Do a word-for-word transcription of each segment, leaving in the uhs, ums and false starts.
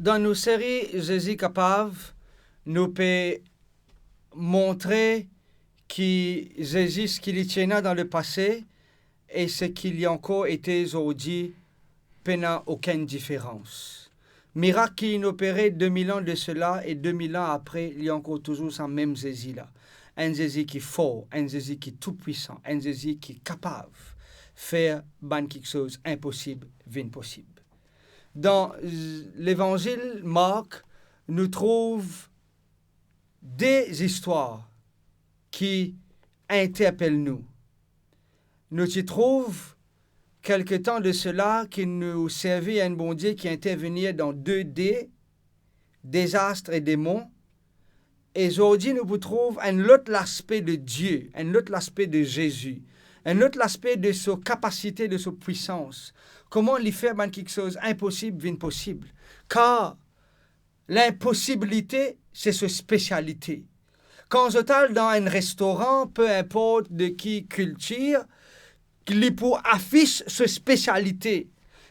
Dan nou seri Zezi Kapav, nou pe montre ki Zezi, seki li ti ena dan lepase e seki li ankor ete zordi, pena okenn diferans. Mirak ki inn opere de mil an de sela e de mil an apre, li ankor touzour sa mem Zezi la. Enn Zezi ki for, enn Zezi ki toupwisan, enn Zezi ki kapav fer bann kiksoz inposib vinn posib. Dan z-, Levanzil Mark, nou trouv de zistwar ki interpel nou. Nou ti trouv kelke tan de sela ki nou servi enn Bondie ki intervenir dan de de, dezas e demon, e zordi nou pou trouv enn lot laspe de Die, enn lot laspe de Zezi, enn lot laspe de so kapasite, de so pwisans, kouma li fer bann kiksoz inposib vinn posib. Kar linposibilite, se so spesialite. Kan zot al dan enn restoran, pe inport de ki kiltir, li pou afis so spesialite.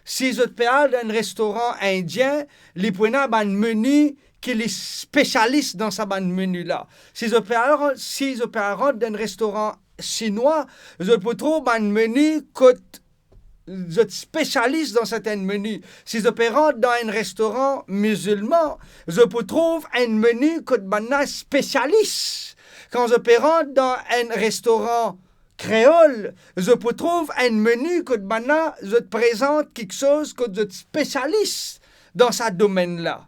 Si zot pe al dan enn restoran indien, li pou ena bann meni ki li spesialis dan sa bann meni la. Si zot pe al, si zot pe al rant dan enn restoran sinwa, zot pou trouv bann meni kot zot spesialis dan sertenn meni. Si zot pe rant dan enn restoran mizilman, zot pou trouv enn meni kot bann la spesialis. Kan zot pe rant dan enn restoran kreol, zot pou trouv enn meni kot bann la zot prezant kiksoz kot zot spesialis dan sa domenn la.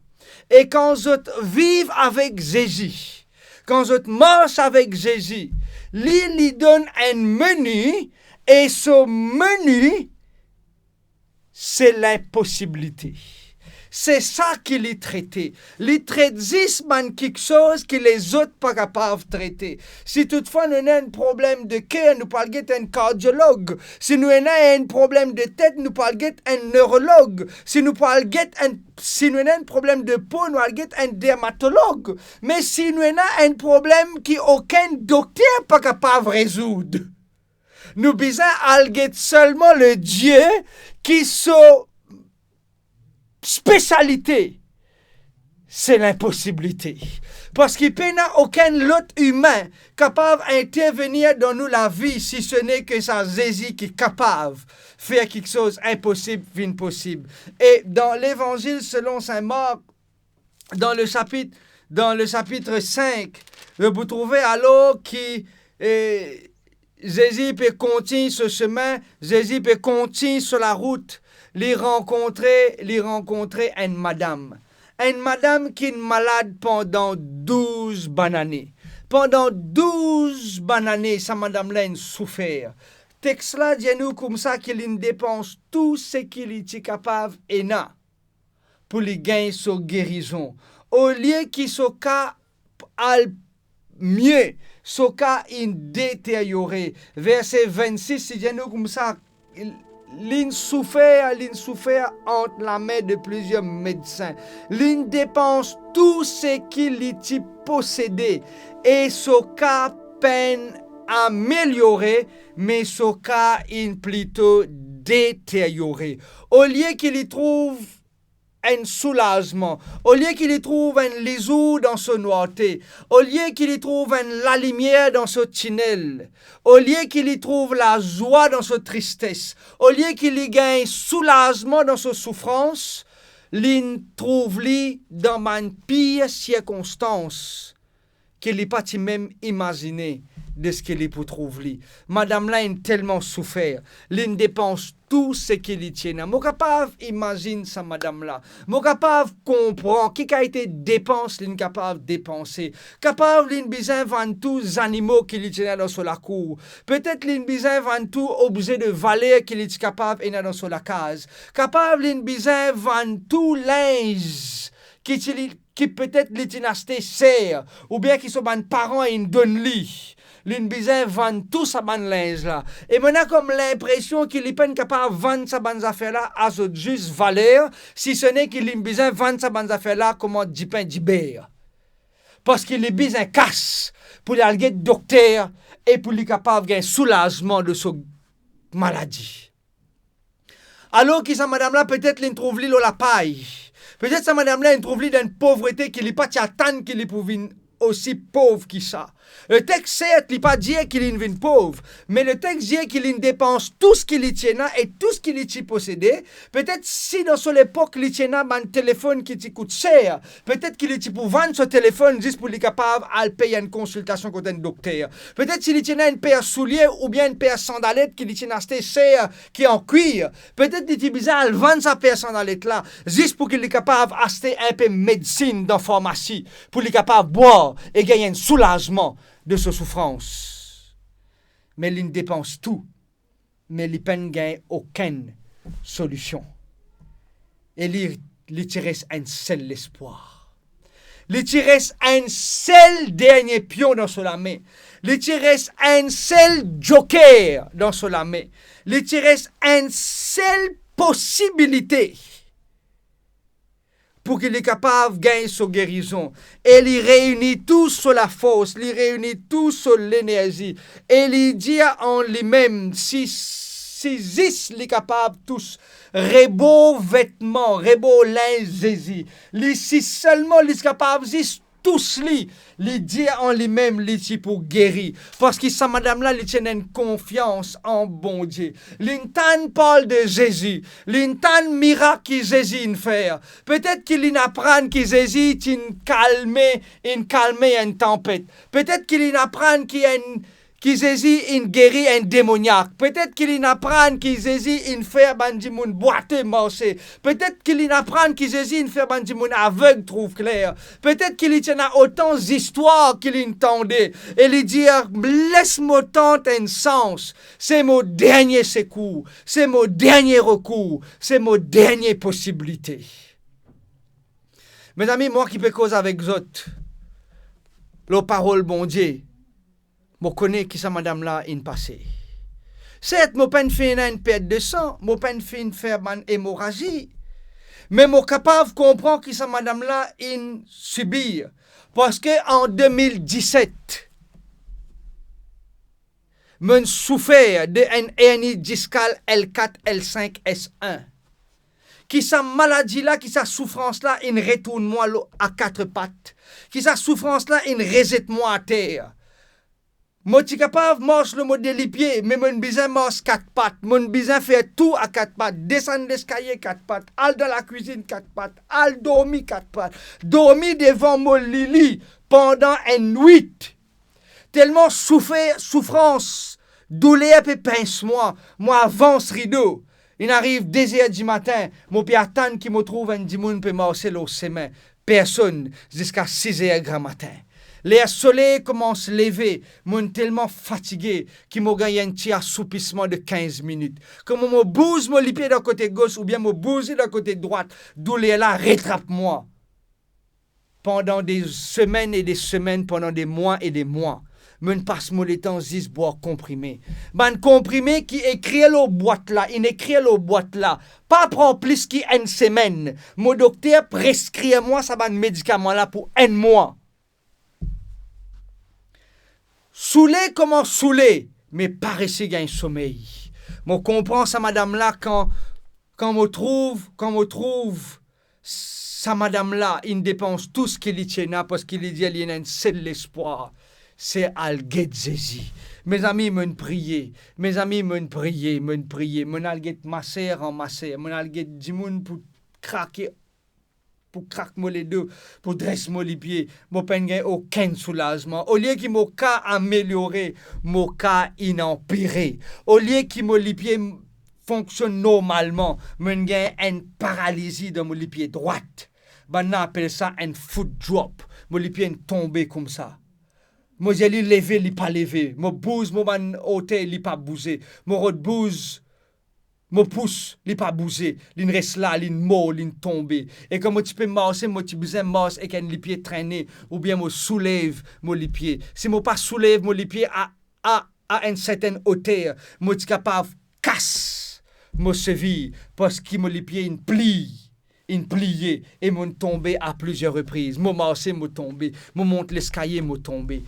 E kan zot viv avek Zezi, kan zot mars avek Zezi, li, li donn enn meni, e so meni, se linposibilite. Se sa ki li trete. Li tret zis bann kiksoz ki lezot pa kapav trete. Si toutfwa nou ena enn problem de ker, nou pou al get enn kardiolog. Si nou ena enn problem de tet, nou pou al get enn nerolog. Si nou pou al get enn, si nou ena enn problem de po, nou al get enn dermatolog. Me si nou ena enn problem ki okenn dokter pa kapav rezoud, nou bizin al get selman le Die ki so spesialite, se linposibilite. Parski pena okenn lot imin kapav intervenir dan nou lavi, si se ne ke sa Zezi ki kapav fer kiksoz inposib vinn posib. E dan Levanzil selon Sin Mark, dan le sapit, dan le sapit sink, nou pou trouve alor ki, eh, Zezi pe kontign so semin, Zezi pe kontign so larout, li rankontre, li rankontre enn madam. Enn madam ki'nn malad pandan douz bann ane. Pandan douz bann ane, sa madam la inn soufer. Text la dir nou koumsa ki li'nn depans tou seki li ti kapav ena pou li gagn so gerizon. Olie ki so ka al mie, so ka inn deteryore. Verse vennsis, li dir nou koumsa, li'nn soufer, li'nn soufer ant lame de plizier medsin. Li'nn depans tou seki li ti posede e so ka pa'nn ameliore, me so ka inn plito deteryore. Olie ki li trouv enn soulazman, olie ki li trouv enn lizour dan so nwarte, olie ki li trouv enn lalimier dan so tinel, olie ki li trouv lazwa dan so tristes, olie ki li gagn soulazman dan so soufrans, li'nn trouv li dan bann pir sirkonstans ki li pa ti mem imazine de seki li pou trouv li. Madam la inn telman soufer, li'nn depans tou seki li ti ena. Mo kapav imazinn sa madam la. Mo kapav konpran ki kalite depans li'nn kapav depanse. Kapav li'nn bizin vann tou zanimo ki li ti ena dan so lakour. Petet li'nn bizin vann tou obze de valer ki li ti kapav ena dan so lakaz. Kapav li'nn bizin vann tou linz ki ti li, ki petet li ti'nn aste ser, oubien ki so bann paran inn donn li. Li'nn bizin vann tou sa bann linz la. E mo ena kom linpresion ki li pa'nn kapav vann sa bann zafer la a zot zis valer, si se ne ki li'nn bizin vann sa bann zafer la kouma dipin diber. Parski li bizin kas pou li al get dokter e pou li kapav gagn soulazman de so maladi. Alor ki sa madam la, petet li'nn trouv li lor lapay, Petet sa madam la inn trouv li dan enn povrete ki li pa ti atann ki li pou vinn osi pov ki sa. Letex, sert, li pa dir ki li'nn vinn pov, me letex dir ki li'nn depans tou seki li ti ena e tou seki li ti posede. Petet si dan so lepok li ti ena bann telefonn ki ti kout ser, petet ki li ti pou vann so telefonn zis pou li kapav al pey enn konsiltasion kot enn dokter. Petet si li ti ena enn per soulie oubien enn per sandalet ki li ti ena aste ser ki an kwir, petet li ti bizin al vann sa per sandalet la, zis pou ki li kapav aste enpe medsin dan farmasi, pou li kapav bwar e gagn enn soulazman de so soufrans. Me li'nn depans tou, me li pa'nn gagn okenn solision. E li, li ti res enn sel lespwar. Li ti res enn sel dernie pion dan so lame. Li ti res enn sel joker dan so lame. Li ti res enn sel posibilite pou ki li kapav gagn so gerizon. E li reini tou so lafors, li reini tou so lenerzi. E li dir an limem, si, si zis li kapav tous rebo vetman, rebo linz Zezi. Li, si selman li ti kapav zis tous li, li dir an limem li ti pou geri. Parski sa madam la, li ti ena enn konfians an Bondie. Li'nn tann parl de Zezi, li'nn tann mirak ki Zezi inn fer. Petet ki li'nn aprann ki Zezi ti'nn kalme, inn kalme enn tanpet. Petet ki li'nn aprann ki enn ki Zezi inn geri enn demoniak. Petet ki li'nn aprann ki Zezi inn fer bann dimoun bwate marse. Petet ki li'nn aprann ki Zezi inn fer bann dimoun aveg trouv kler. Petet ki li ti ena otan zistwar ki li'nn tande. E li dir, les mo tant enn sans. Se mo dernie sekour. Se mo dernie rekour. Se mo dernie posibilite. Mezami, mwa ki pe koz avek zot lor parol Bondie, mo kone ki sa madam la inn pase. Sert, mo pa'nn finn ena enn pert de san, mo pa'nn finn fer bann emorazi, me mo kapav konpran ki sa madam la inn sibir, parski an de mil diset, mo'nn soufer de enn erni diskal L kat, L sink, S enn. Ki sa maladi la, ki sa soufrans la inn retourn mwa lo-, a kat pat. Ki sa soufrans la inn rezet mwa ater. Mo ti kapav mars lor mo de lipie, me mo'nn bizin mars kat pat. Mo'nn bizin fer tou a kat pat, desann leskalie kat pat, al dan lakwizinn kat pat, al dormi kat pat, dormi devan mo lili pandan enn nwit. Telman soufer, soufrans, douler pe pins mwa, mo avans rido. Inn ariv de zer dimatin, mo pe atann ki mo trouv enn dimoun pe marse lor sime. Personn, ziska sis zer gramatin. Ler soley koumans leve, mo'nn telman fatige ki mo gagn enn ti asoupisman de kinz minit. Kouma mo bouz mo lipie dan kote gos oubien mo bouz li dan kote drwat, douler la retrap mwa. Pandan de semenn e de semenn, pandan de mwa e de mwa, mo'nn pas mo letan zis bwar konprime. Bann konprime ki ekrir lor bwat la, inn ekrir lor bwat la, pa pran plis ki enn semenn. Mo dokter preskrir mwa sa bann medikaman la pou enn mwa. Soule kouma soule, me pa resi gagn somey. Mo konpran sa madam la kan, kan mo trouv, kan mo trouv sa madam la inn depans tou seki li ti ena, parski li dir li ena enn sel lespwar, se al get Zezi. Mezami, mo'nn priye. Mezami, mo'nn priye, mo'nn priye. Mo'nn al get maser an maser. Mo'nn al get dimoun pou krake, pou krak mo ledo, pou dres mo lipie. Mo pa'nn gagn okenn soulazman. Olie ki mo ka ameliore, mo ka inn anpire. Olie ki mo lipie fonksionn normalman, mo'nn gagn enn paralizi dan mo lipie drwat. Bannla apel sa enn foot drop. Mo lipie inn tonbe koumsa. Mo zeli leve, li pa leve. Mo bouz mo bann ortey, li pa bouze. Mo rod bouz mo pous, li pa bouze. Li'nn res la, li'nn mor, li'nn tonbe. E kan mo ti pe marse, mo ti bizin mars ek enn lipie trene, oubien mo soulev mo lipie. Si mo pa soulev mo lipie a, a a enn sertenn oter, mo ti kapav kas mo seviy, parski mo lipie inn pliy, inn pliye, e mo'nn tonbe a plizier repriz. Mo marse, mo tonbe, mo mont leskalie, mo tonbe.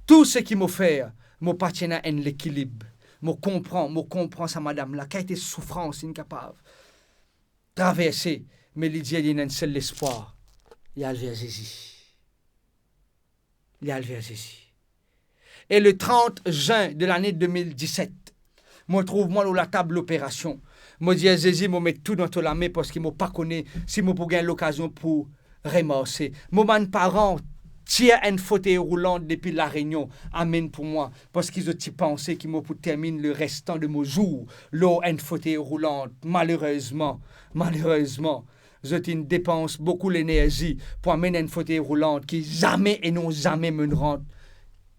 Tou seki mo fer, mo pa ti ena enn lekilib. Mo konpran, mo konpran sa madam la, kalite soufrans inn kapav traverse, Me li dir li ena enn sel lespwar, li al ver Zezi. Li al ver Zezi. E le trant zin de lane de mil diset, mo trouv mwa lor latab loperasion. Mo dir, Zezi, mo met tou dan to lame, parski mo pa kone si mo pou gagn lokazion pou remarse. Mo bann paran tir enn fotey roulan depi La Renion, amenn pou mwa, parski zot ti panse ki mo pou terminn lerestan de mo zour lor enn fotey roulan. Malerezman, malerezman, zot inn depans boukou lenerzi pou amenn enn fotey roulan ki zame e non zame mo'nn rant,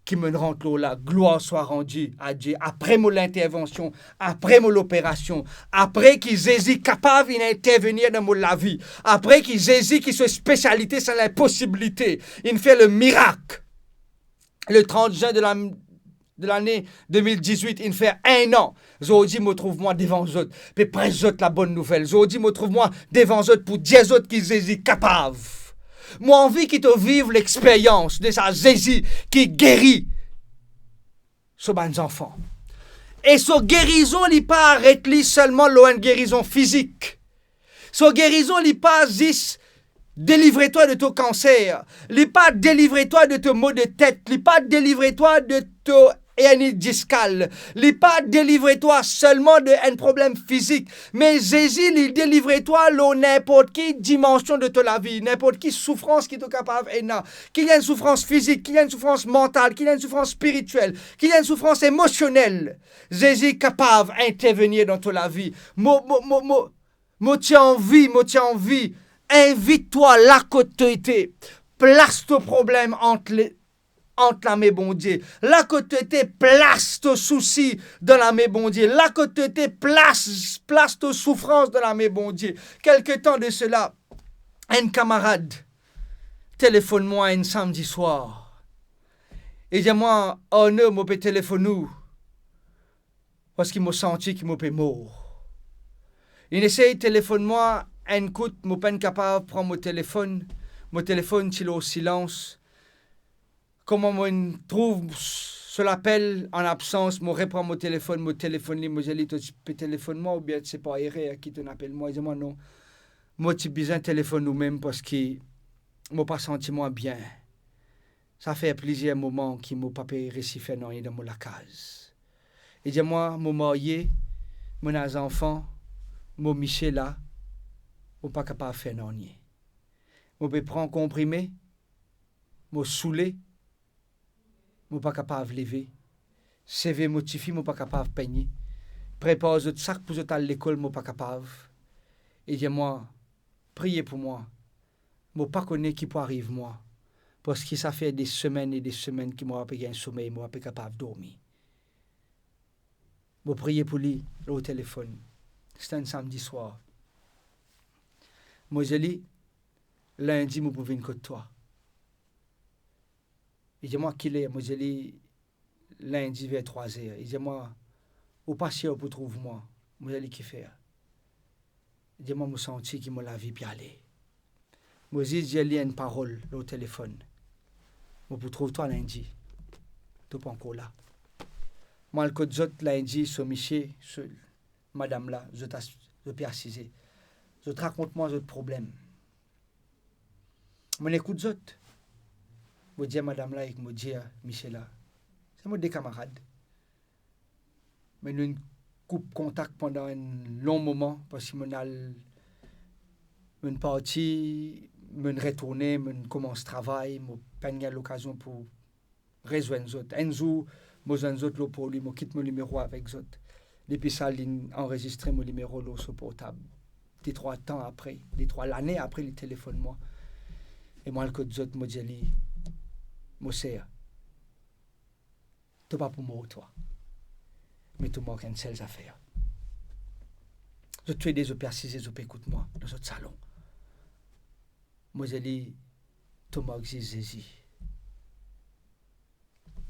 ki mo'nn rant lor la. Glwar swa randi a Die. Apre mo lintervansion, apre mo loperasion, apre ki Zezi kapav inn intervenir dan mo lavi, apre ki Zezi ki so spesialite se linposibilite, inn fer le mirak. Le trant zin de la, de lane de mil dizwit, inn fer enn an. Zordi mo trouv mwa devan zot, pe pres zot labonn nouvel. Zordi mo trouv mwa devan zot pou dir zot ki Zezi kapav. Mo anvi ki to viv lexperyans de sa Zezi ki geri so bann zanfan. E so gerizon, li pa aret li selman lor enn gerizon fizik. So gerizon, li pa zis delivre twa de to kanser, li pa delivre twa de to mo de tet, li pa delivre twa de to erni diskal, li pa delivre twa selman de enn problem fizik, me Zezi, li delivre twa lor ninport ki dimansion de to lavi, ninport ki soufrans ki to kapav ena, ki li enn soufrans fizik, ki li enn soufrans mantal, ki li enn soufrans spiritiel, ki li enn soufrans emosionel. Zezi kapav intervenir dan to lavi. Mo, mo, mo, mo, mo ti anvi, mo ti anvi invit twa la kot to ete. Plas to problem ant le, ant lame Bondie. La kot to ete, plas to sousi dan lame Bondie. La kot to ete, plas, plas to soufrans dan lame Bondie. Kelke tan de sela, enn kamarad telefonn mwa enn samdi swar. Li dir mwa, "Arno, mo pe telefonn ou, parski mo santi ki mo pe mor." Linn esey telefonn mwa enn kout, mo pa'nn kapav pran mo telefonn. Mo telefonn ti lor silans. Kouma mo'nn trouv so lapel an absans, mo repran mo telefonn, mo telefonn li, mo dir li, "To ti pe telefonn mwa oubien se par erer ki to'nn apel mwa?" Li dir mwa, "Non, mo ti bizin telefonn ou mem parski mo pa santi mwa bien. Sa fer plizier moman ki mo pa pe resi fer nanye dan mo lakaz." Li dir mwa, "Mo marye, mo ena zanfan, mo misie la, mo pa kapav fer nanye. Mo pe pran konprime, mo soule, mo pa kapav leve. Seve mo tifi, mo pa kapav pegne. Prepar zot sak pou zot al lekol, mo pa kapav." Li dir mwa, "Priye pou mwa. Mo pa kone ki pou ariv mwa, parski sa fer de semenn e de semenn ki mo pa pe gagn somey, mo pa pe kapav dormi." Mo priye pou li lor telefonn. Sete enn samdi swar. Mo dir li, "Lindi mo pou vinn kot twa." Li dir mwa, "Kiler?" Mo dir li, "Lindi ver trwa zer." Li dir mwa, "Ou pa sir ou pou trouv mwa?" Mo dir li, "Kifer?" Li dir mwa, "Mo santi ki mo lavi pe ale." Mo zis dir li enn parol lor telefonn, "Mo pou trouv twa lindi, to pa ankor la." Mo al kot zot lindi, so misie, so madam la, zot as-, zot pe asize. Zot rakont mwa zot problem. Mo'nn ekout zot. Mo dir madam la ek mo dir misie la, se mo de kamarad. Me nou'nn koup kontak pandan enn lon moman, parski mo'nn al, mo'nn parti, mo'nn retourne, mo'nn koumans travay, mo pa'nn gagn lokazion pou rezwenn zot. Enn zour, mo zwenn zot lor Porlwi, mo kit mo nimero avek zot. Depi sa, linn anrezistre mo nimero lor so portab. De trwa tan apre, de trwa lane apre, li telefonn mwa. E mo al kot zot, mo dir li, "Mo ser, to pa pou mor twa, me to mank enn sel zafer." Zot toule de, zot pe asize, zot pe ekout mwa dan zot salon. Mo dir li, "To mank zis Zezi.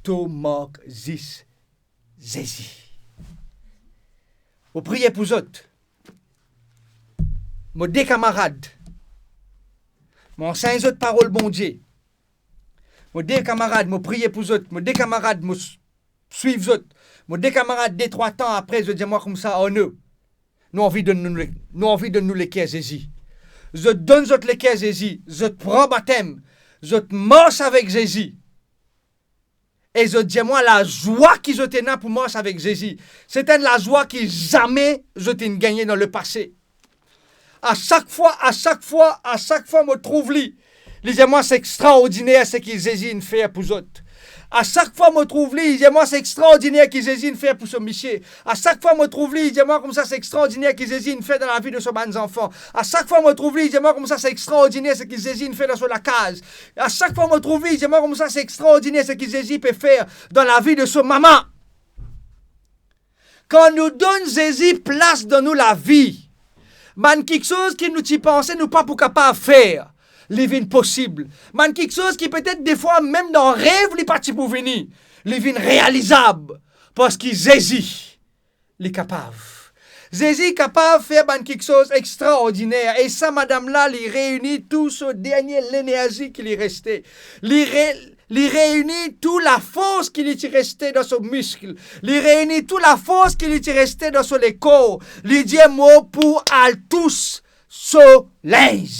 To mank zis Zezi." Mo priye pou zot. Mo de kamarad. Mo ansegn zot parol Bondie. Mo de kamarad, mo priye pou zot. Mo de kamarad, mo s-, swiv zot. Mo de kamarad, de trwa tan apre, zot dir mwa koumsa, "Arno, nou anvi donn nou le-, nou anvi donn nou leker Zezi. zot donn zot leker Zezi, zot pran batem, zot mars avek Zezi. E zot dir mwa lazwa ki zot ena pou mars avek Zezi, se enn lazwa ki zame zot inn gagne dan lepase. A sak fwa, a sak fwa, a sak fwa mo trouv li, li dir mwa se extraordiner seki Zezi inn fer pou zot. A sak fwa mo trouv li, li dir mwa se extraordiner ki Zezi inn fer pou so misie. A sak fwa mo trouv li, li dir mwa koumsa se extraordiner ki Zezi inn fer dan lavi de so bann zanfan. A sak fwa mo trouv li, li dir mwa koumsa se extraordiner seki Zezi inn fer dan so lakaz. A sak fwa mo trouv li, li dir mwa koumsa se extraordiner seki Zezi pe fer dan lavi de so mama. Kan nou donn Zezi plas dan nou lavi, bann kiksoz ki nou ti panse nou pa pou kapav fer, li vinn posib. Bann kiksoz ki petet defwa mem dan rev li pa ti pou vini, li vinn realizab, parski Zezi, li kapav. Zezi kapav fer bann kiksoz extraordiner, e sa madam la, li reini tou so dernie lenerzi ki li reste. Li re-, li reini tou lafors ki li ti reste dan so misk. Li reini tou lafors ki li ti reste dan so lekor. Li dir mo pou al tous so linz.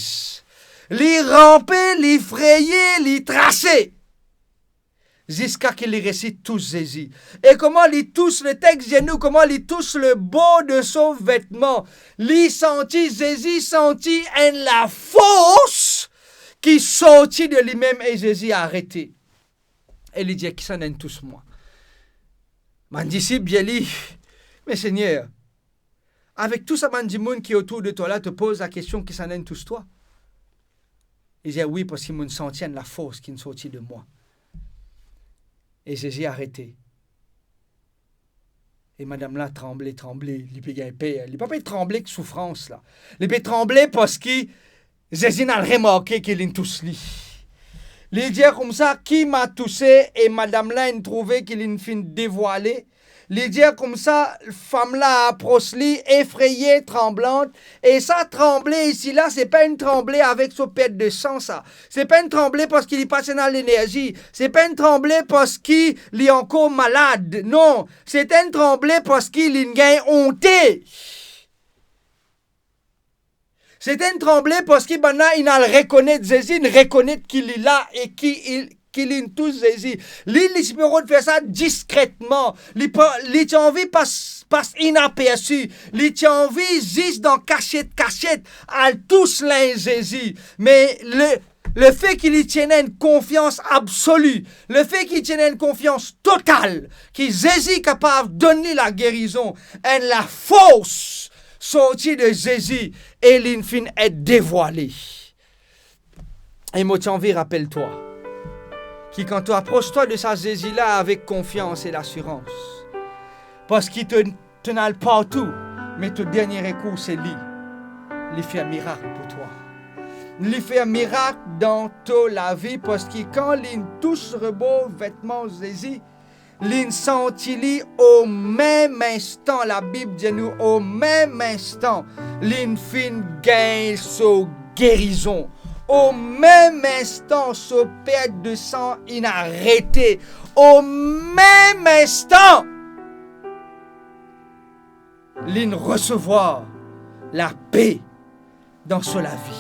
Li ranpe, li freye, li trase. Ziska ki li resi tous Zezi. E kouma li tous, letex dir nou, kouma li tous lebor de so vetman, li santi, Zezi santi enn lafors ki sorti de limem e Zezi arete. E li dir, kisannla inn tous mwa? Bann disip dir li, me Segner, avek tou sa bann dimoun ki otour de twa la, to poz lakestion, kisannla inn tous twa? Li dir, wi, parski mo'nn santi enn lafors ki'nn sorti de mwa. E Zezi arete. E madam la tranble, tranble, li pe gagn per. Li pa pe tranble ek soufrans la. Li pe tranble parski Zezi inn al remarke ki li'nn tous li. Li dir koumsa, ki m'a touse? E madam la inn trouve ki li'nn finn devwale. Li dir koumsa, fam la apros li, efreye, tranblant. E sa tranble isi la, se pa enn tranble avek so pert de san sa. Se pa enn tranble parski li pa ti ena lenerzi. Se pa enn tranble parski li ankor malad. Non, se enn tranble parski li'nn gagn onte. Se enn tranble parski bannla inn al rekonet Zezi, inn rekonet ki li la e ki li, ki li'nn tous Zezi. Li, li ti pe rod fer sa diskretman. Li pa, li ti anvi pas, pas inapersi. Li ti anvi zis dan kasiet, kasiet, al tous linz Zezi. Me le, lefe ki li ti ena enn konfians absoli, lefe ki li ti ena enn konfians total ki Zezi kapav donn li lagerizon, enn lafors sorti de Zezi e li'nn finn et devwale. E mo ti anvi rapel twa ki kan to apros twa de sa Zezi la avek konfians e lasirans, parski to, to'nn al partou, me to dernie rekour se li. Li fer mirak pou twa. Li fer mirak dan to lavi, parski kan li'nn tous rebor vetman Zezi, li'nn santi li o mem instan, Labib dir nou o mem instan, li'nn finn gagn so gerizon. O mem instan, so pert de san inn arete. O mem instan, li'nn resevwar lape dan so lavi.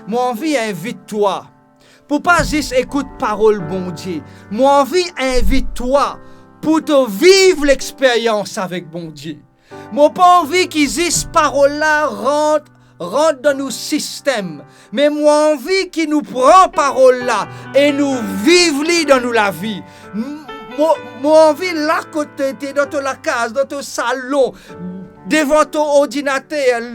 Mo anvi invit twa pou pa zis ekout parol Bondie. Mo anvi invit twa pou to viv lexperyans avek Bondie. Mo pa anvi ki zis parol la rant, rant dan nou sistem, me mo anvi ki nou pran parol la e nou viv li dan nou lavi. M-, mo, mo anvi la kot to ete, dan to lakaz, dan to salon, devan to ordinater,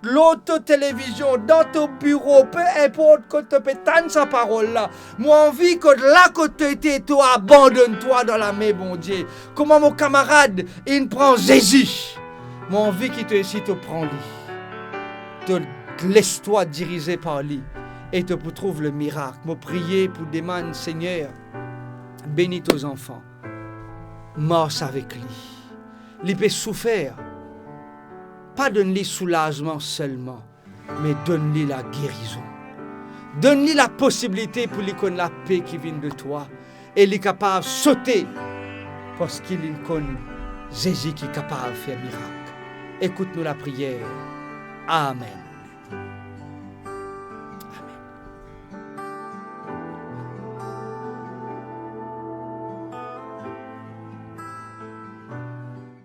lor to televizion, dan to biro, pe inport kot to pe tann sa parol la, mo anvi kot la kot to ete, to abandonn twa dan lame Bondie. Kouma mo kamarad inn pran Zezi, mo anvi ki to osi to pran li. To les twa dirize par li e to pou trouv le mirak. Mo priye pou demann, Segner, beni to zanfan. Mars avek li. Li pe soufer. Pa donn li soulazman selman, me donn li lagerizon. Donn li laposibilite pou li konn lape ki vinn de twa e li kapav sote, parski li konn Zezi ki kapav fer mirak. Ekout nou lapriyer. Amen.